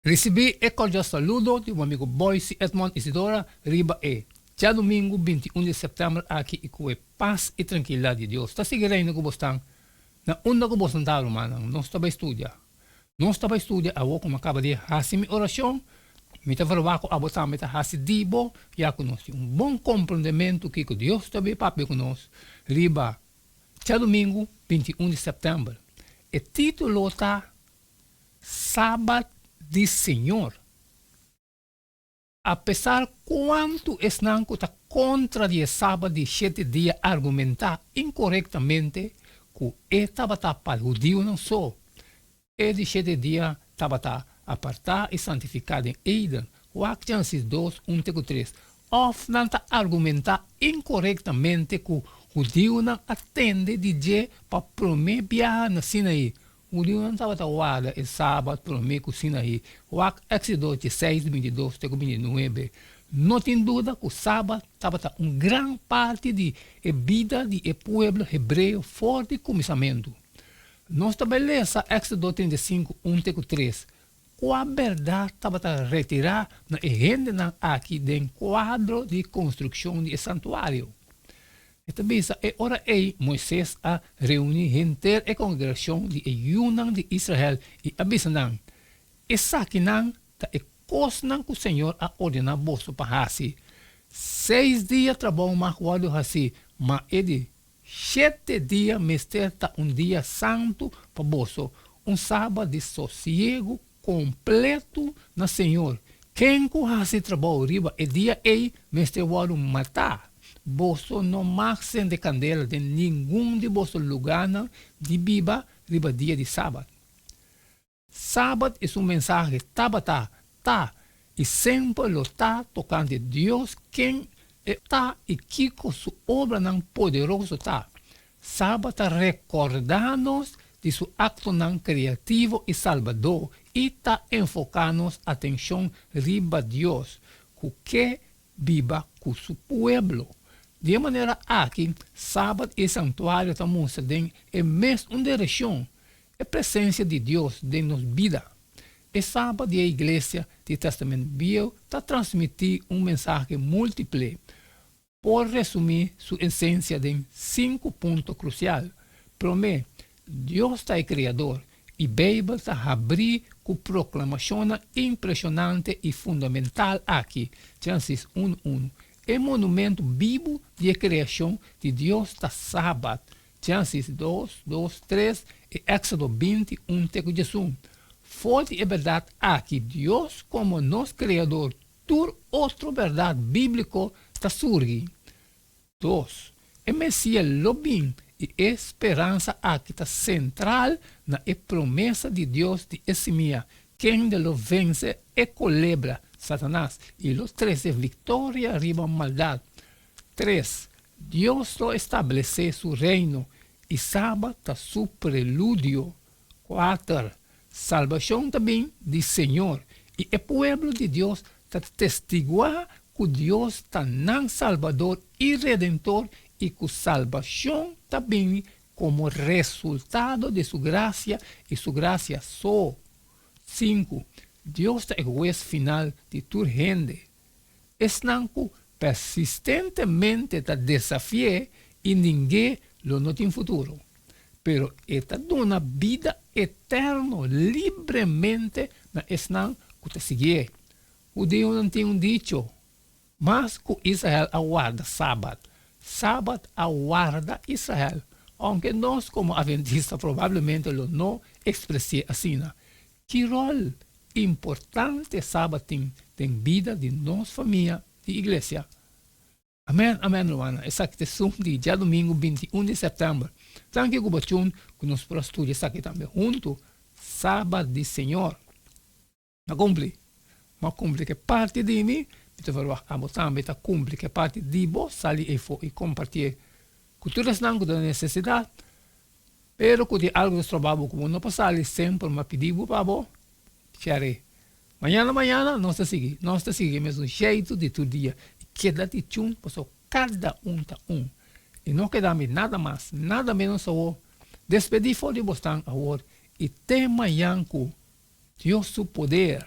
Risibí e kordial saludo di bo amigo Boyce Edmond Isidora riba e djadumingu 21 di sèptèmber aki i ku e pas i trankilidat di Dios ta sigui reina ku bosnan na unda ku bosnan ta rumannan. Nos ta bai studia. Nos ta bai studia awor ku mi a kaba di hasi mi orashon. Mi ta verwagt ku abo tambe ta hasi di bo ya ku nos tin un bon komprondementu kiko Dios ta bai papia ku nos riba djadumingu 21 di sèptèmber. E título ta Sabat di Señor. Apesar kuantu esnan ku ta kontra di e Sabat di shete dia argumentá inkorektamente ku e tabata pa hudiunan so, e di shete dia tabata apartá i santifiká den Eden, wak Génesis dos, un te ku tres, òf nan ta argumentá inkorektamente ku hudiunan a tende di dje pa promé biaha na Sinaí, Hudiunan tabata warda e Sabat promé ku Sinaí, wak Éksodo dieseis, bintidos te ku bintinuebe. No tin duda ku Sabat tabata un gran parti di e bida di e pueblo hebreo for di kuminsamentu. Nos ta bai lesa Éksodo 35, un te ku tres, Kua bèrdat tabata retirá na e hendenan aki den kuadro di konstrukshon di e santuario? E ta bisa, E ora ei Moises a reuní henter e kongregashon di e yunan di Israel i a bisa nan, Esakinan ta e kosnan ku señor a ordená boso pa hasi. Seis dia trabou mag wòrdu hasí, ma e di Shete dia mester ta un dia santu pa boso, un sabat di sosiegu kompletu na Señor. Ken ku hasi trabou riba e dia ei mester wòrdu matá. Boso no mag sende kandela den ningun di boso lugánan di biba riba dia di sabat. Sabat i su mensahe tabata, ta i semper lo ta tokante Dios ken E ta i kiko Su obranan poderoso ta. Sabat ta rekordá nos di Su aktonan kreativo i salbadó i ta enfoká nos atenshon riba Dios ku ke biba ku Su pueblo. Di e manera aki, Sabat i e santuario ta mustra den e mes un direkshon, E presensia di Dios den nos bida. E Sabat di e Iglesia di Testament Bieu ta transmití un mensahe múltiple. Por resumí su esensia den sinku punto krusial. Promé, Dios ta e Kreador, i Beibel ta habrí ku proklamashonnan impreshonante i fundamental aki, Génesis unu unu. E monumentu bibu di e kreashon di Dios ta Sabat, Génesis dos, dos, tres i Éksodo 20, un te ku diesun. For di e bèrdat aki, Dios komo nos Kreador, tur otro bèrdat bíbliko ta surgi. Dos, e Mesías lo bin i e speransa aki ta sentral na e promesa di Dios di e simia, kende lo vense e kolebra, Satanas, i lo trese viktoria riba maldat. Tres, Dios lo establesé su Reino i Sabat ta su preludio. Kuater, Salbashon ta bin di Señor i e pueblo di Dios ta testiguá ku Dios ta nan Salbador i Redentor i ku salbashon ta bini komo resultado di su grasia i su grasia so. Sinku, Dios ta e Hues final di tur hende. Esnan ku persistentemente ta desafi'é i ning'é lo no tin futuro. Pero e ta duna bida eterno libremente na esnan ku ta siguié. Hudiunan tin un dicho, Mas ku Israel a warda Sabat, Sabat a warda Israel. Ounke nos komo adventista probablemente lo no ekspres'é asina, ki ròl Importante Sabat tin den bida di nos famia di iglesia. Amen amen rumannan esaki ta esun di djadumingu 21 di sèptèmber. Danki ku bo tune ku nos por a studia esaki tambe huntu Sabat di Señor. M'a kumpli. M'a kumpli ku e parti di mi, mi ta verwagt abo tambe ta kumpli ku e parti di bo, sali eifo i kompartié ku tur esnan ku ta den nesesidat. Pero ku tin algu ta stroba bo ku bo no por sali semper m'a pidi bo pa bo share. Mañana mañana nos ta sigui, nos ta sigui e mesun sheitu di tur dia i keda di chun pasobra kada un ta un. I no keda mi nada mas, nada menos awor. Despedí for di bosnan awor i te mañan ku Dios su poder.